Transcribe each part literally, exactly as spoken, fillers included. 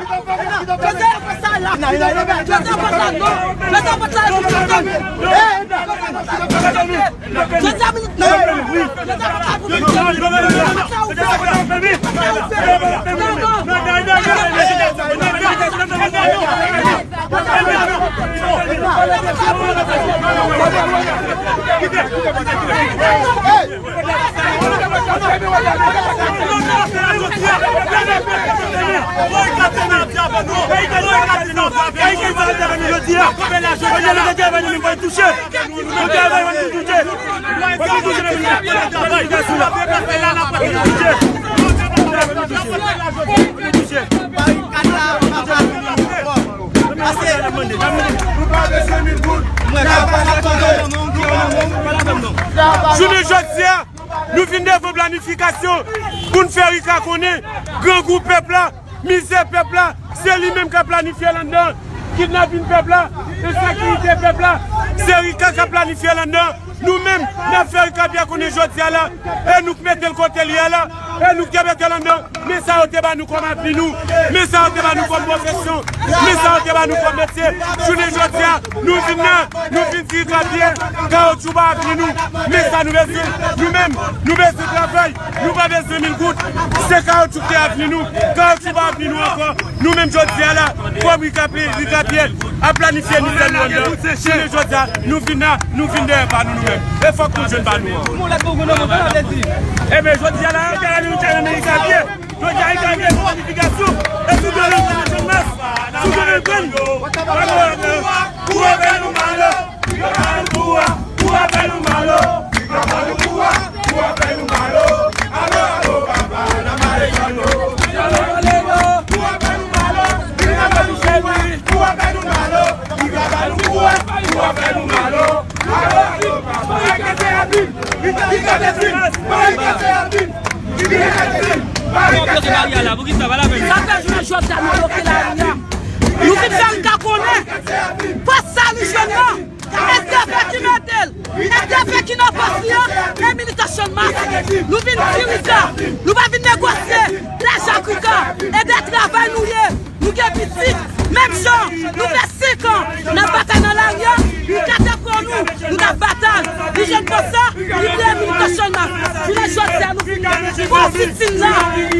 Joseph, fè sa la. Joseph, fè sa non. Joseph, fè sa non. Joseph, minit non. Joseph, fè sa ou fè. Fè sa ou fè. Non, non. Jounen jodi a, nou vin devan planifikasyon pou n fè Rika konnen grangou pèp la, mizè pèp la, se li menm k ap planifye l anndan. Kidnapin pèp la, ensekirite pèp la, se Rika k ap planifye l anndan. Nou menm, n ap fè Rika byen konnen jodi a la, e nou k mete l kote l ye a la, e nou k te mete l anndan. Men sa yo te ba nou kòm avni nou, men sa yo te ba nou kòm pwofesyon, men sa yo te ba nou kòm metye. Jounen jodi a, nou vin la, nou vin di Rika byen, kawotchou pa avni nou. Men sa nou bezwen, nou menm, nou bezwen travay, nou pa bezwen mil goud. Se kawotchou ki avni nou, kawotchou pa avni nou ankò. Nou menm jodi a la, kòm Rika pye, Rika pye, ap planifye mizè nou anndan. Jounen jodi a, nou vin la, nou vin dèyè pa nou, nou menm. E fòk nou jwenn pa nou an. Ebyen, jodi a la, Rika pye, jodi a Rika pye, planifikasyon, e sou Donald Trump, sou Donald Trump. Sa fè jounen jodi a nou bloke lari a. Nou vin fè Rika konnen fòs sa li jwenn nan. E Dye ki mete l. E Dye ki nan pòs li an. E militan Channmas. Nou vin di Rika. Nou pa vin negosye. Lajan Rika. E de travay nou ye. Nou gen pitit. Menm jan. Nou fè senk an. N ap batay nan lari a. Rika te pran nou. Nou t ap batay. Li jwenn pòs sa. Li bliye militan Channmas. Jounen jodi a nou vin la. Pou pitit la.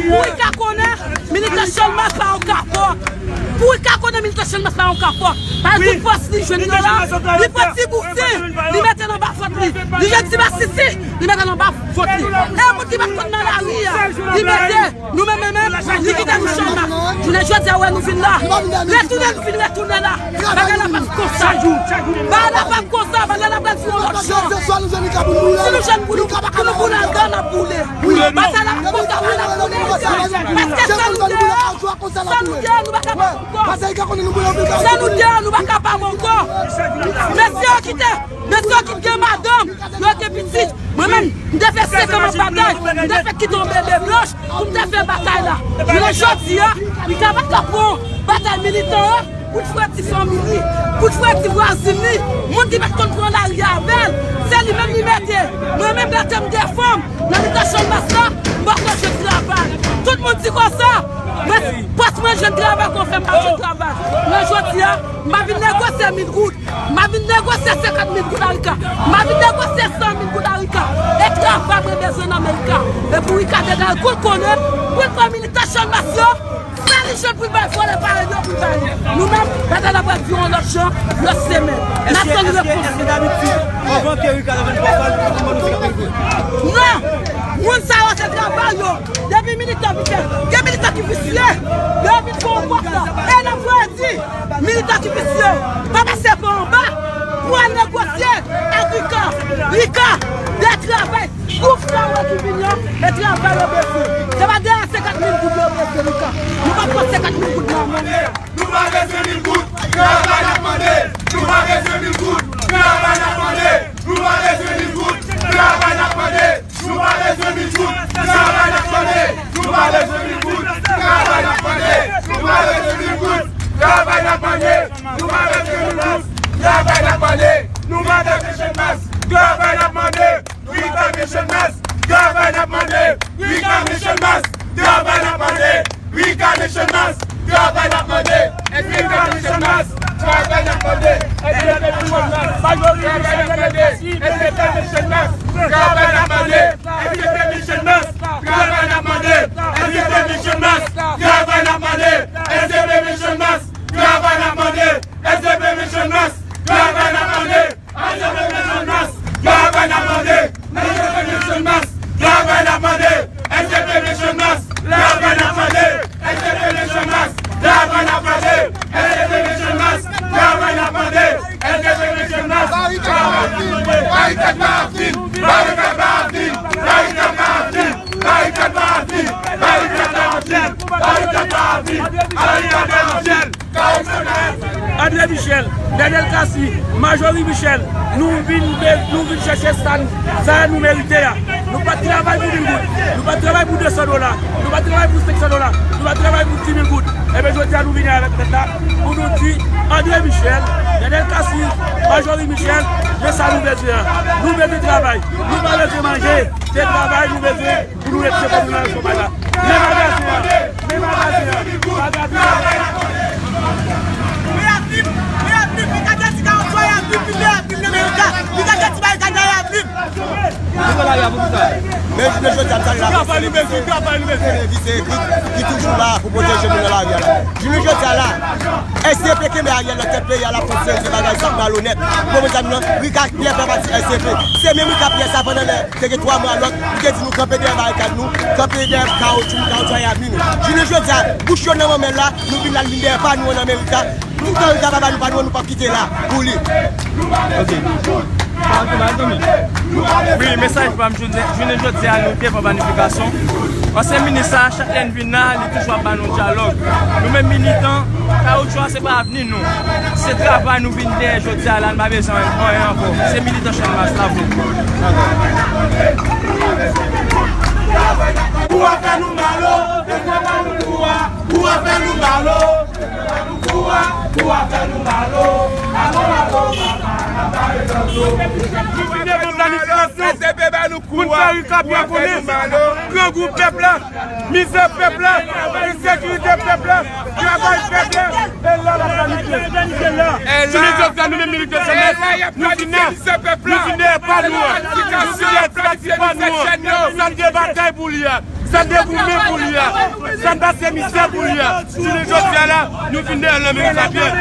Pou Rika konnen. Militan Channmas pa yon kapòt. Pou Rika konnen militan Channmas pa yon kapòt. Paske tout pòs li jwenn yo la, li pran ti bousen, li mete l anba vant li. Li jwenn ti masisi, li mete l anba vant li. E moun ki pa t konn nan lari a, li mete, nou menm, menm, menm, li kite nou Channmas. Jounen jodi a, wè nou vin la. Retounen, nou vin retounen la. Bagay la p ap konsa. Bagay la p ap konsa, bagay la pral vin yon lòt jan. Si nou jwenn pou nou, pou nou boule anndan, n ap boule. Bagay la p ap konsa, bagay la p ap boule. Paske sa nou te Sa nou te, nou pa kapab ankò. Sa nou te, nou pa kapab ankò. Mesye yo ki te, mesye yo ki te gen madanm, yo gen pitit. Mwen menm, m te fè senk an m ap batay. M te fè kite yon bebe blanch pou m te fè batay la. Jounen jodi a, m ka pa ka pran batay militan an pou l fè ti fanmi li, pou l fè ti vwazin li. Moun ki pa t konn pran lari avè l, se li menm li mete. Mwen menm, lè m te fanm, nan mitan Channmas la, m poko jwenn travay. Tout moun di konsa, mwen, pòs mwen jwenn travay, konfè m pa jwenn travay. Men jodi a, m pa vin negosye mil goud. M pa vin negosye senkant mil goud a Rika. M pa vin negosye san mil goud a Rika. E travay mwen bezwen nan men Rika. E pou Rika degaje kou l konnen, pou l pran militan Channmas yo, sa li jwenn pou l bay vòlè parèy yo pou l bay li. Nou menm, batay la pral vin yon lòt jan, lòt semèn. N ap tann repons. Non! Moun sa yo se travay yo. Depi militan vin fè, gen militan ki visye. Yo vin fè yon pòt la. E n ap voye di, militan ki visye yo pa pase pa anba pou al negosye ak Rika. Rika, de travay. Tout sa w wè ki vini an, e travay yo bezwen. Se pa de a senkant mil goud yo bezwen, Rika. Nou pa pran senkant mil goud nan men w. Nou pa bezwen mil goud, travay n ap mande. Nou pa bezwen mil goud, travay n ap mande. Nou pa bezwen mil goud, travay n ap mande. Nou pa bezwen mil goud, travay n ap mande. Nou pa bezwen mil goud, travay n ap mande. Nou pa bezwen mil goud, travay n ap mande. Nou pa bezwen mil goud, travay n ap mande. Nou pa bezwen Channmas, travay n ap mande. Rika Nation Mass, travay n ap mande. Rika Nation Mass, travay n ap mande. Rika Nation Mass, travay n ap Majorite Michel Masse, travay n ap mande. S D P Michel Masse, travay n ap mande. S D P Michel Masse, travay n ap mande. S D P Michel Masse, travay n ap mande. S D P Michel Masse, travay n ap mande. S D P Michel Masse, travay n ap mande. S D P Michel Masse, travay n ap mande. S D P Michel Masse, travay n ap mande. S D P Michel Masse, travay n ap mande. S D P Michel Masse, travay n ap mande. S D P Michel Masse, travay n ap mande. Barikad pa ap vin! Barikad pa ap vin! Barikad pa ap vin! Barikad pa ap vin! Barikad pa ap vin! Barikad pa ap vin! Barikad pa ap vin! André Michel, Daniel Cassy, Majorie Michel, nou vin, nou vin chèche sa, sa nou merite a. Nou pa t travay pou mil goud, nou pa t travay pou de san dola, nou pa t travay pou senk san dola, nou pa t travay pou di mil goud. Ebyen, jodi a nou vini avèk tèt la pou nou di André Michel, Daniel Cassy, Majorie Michel, men sa nou bezwen an. Nou bezwen travay, nou pa bezwen manje, se travay nou bezwen. Pou nou retire kòb nou nan chomaj la. Men magazen an, men magazen an, magazen an. Mwen ap vin, mwen ap vin, vin gade ti kawotchou a, y ap vin, vin, y ap vin nan Amerika. Vin gade ti barikad la, y ap vin. Nou nan lari a pou kisa? Men jounen jodi a, m salye la près televizye, televizye ekri ki toujou la pou pwoteje moun nan lari a la. Jounen jodi a la, S D P kenbe Ariel nan tèt peyi a, l ap fè yon seri de bagay k ap malonèt. Bon, mezanmi, non, Rika Pierre fè pati S D P. Se menm Rika Pierre sa pandan lè te gen twa mwa lòt, li te di nou kanpe dèyè barikad nou, kanpe dèyè kawotchou nou, kawotchou a y ap vin nou. Jounen jodi a, bouch yo nan manmèl la, nou vin la, l vin dèyè pa nou an Amerika. Toutan Rika pa ba nou pa nou an, nou p ap kite la pou li. Ok. Wi, mesaj pa m jounen, jounen jodi a, nou devan planifikasyon. Ansyen minis la, chak lè n vin la, li toujou ap ba nou dyalòg. Nou menm militan, kawotchou a se pa avni nou. Se travay nou vin dèyè jodi a la, n pa bezwen anyen ankò. Se militan Channmas la pou. Pou w ap fè nou mal o, pou w ap fè nou mal o, pou w ap fè nou mal o. Nou vin devan planifikasyon. Pou n fè Rika Pierre konnen grangou pèp la, mizè pèp la, ensekirite pèp la, travay pèp la, e la n ap planifye. Jounen jodi a, nou menm militan Channmas, nou vin la, nou vin dèyè pa nou an, nou vin dèyè ti pati pa nou an, sa n te batay pou li a, sa n te goumen pou li a, sa n pase mizè pou li a. Jounen jodi a la, nou vin dèyè l nan men Rika Pierre.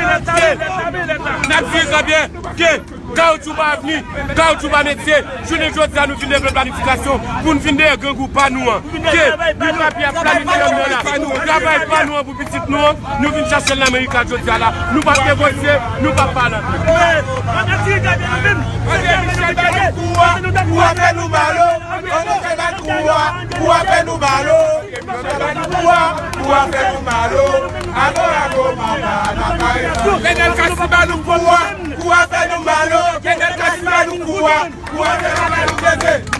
N ap di Rika Pierre ke Kawotchou pa avni, kawotchou pa metye. Jounen jodi a, nou vin devan planifikasyon pou n vin dèyè grangou pa nou an. Ke nou pa byen planifye anndan la. Travay pa nou an pou pitit nou an, nou vin chache l nan Amerika jodi a la. Nou p ap negosye, nou p ap pale. Pou w ap fè nou mal o, pou w ap fè nou mal o. Pou w ap fè nou mal o, pou w ap fè nou mal o. Ago, ago, mama, n ap kare nan. Daniel Cassy ba nou kou a, pou w ap fè nou mal o. Daniel Cassy ba nou kou a, pou w ap fè nou mal o.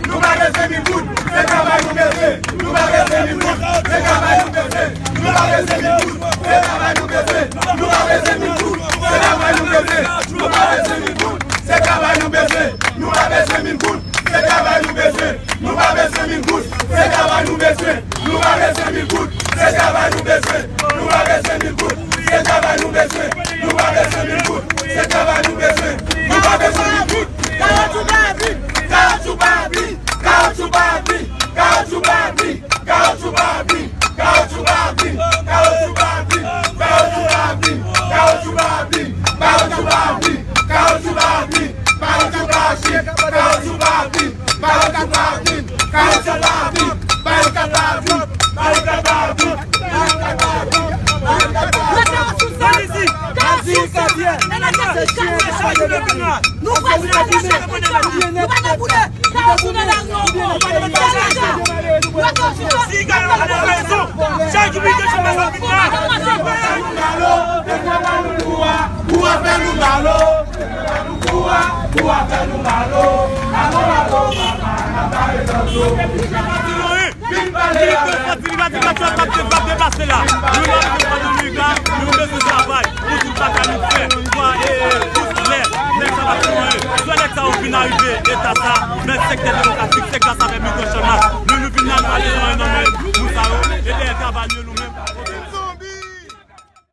Nou pa bezwen mil goud, se travay nou bezwen. Nou pa bezwen mil goud, se travay nou bezwen. Nou pa bezwen mil goud, se travay nou bezwen. Nou pa bezwen mil goud, se travay nou bezwen. Nou pa bezwen mil goud, se travay nou bezwen. Nou pa bezwen mil goud, se travay nou bezwen. Nou pa bezwen mil goud, se travay nou bezwen. Nou pa bezwen mil goud, se travay nou bezwen. Nou pa bezwen mil goud, se travay nou bezwen. Nou pa bezwen mil goud, se travay nou bezwen. Nou pa bezwen mil goud. Kawotchou pa vin, kawotchou pa vin, kawotchou pa vin, kawotchou pa vin. Kawotchou pa vin, kawotchou pa vin, kawotchou pa vin, kawotchou pa vin, kawotchou pa vin, kawotchou pa vin, kawotchou pa vin, kawotchou pa vin, kawotchou pa vin, kawotchou pa vin, kawotchou pa vin, barikad pa vin, barikad pa vin, barikad pa vin, barikad pa vin. Nou pa vle. Pou w ap fè nou mal o, pou w ap fè nou mal o. Vin pale avè m. Vin pale avè m.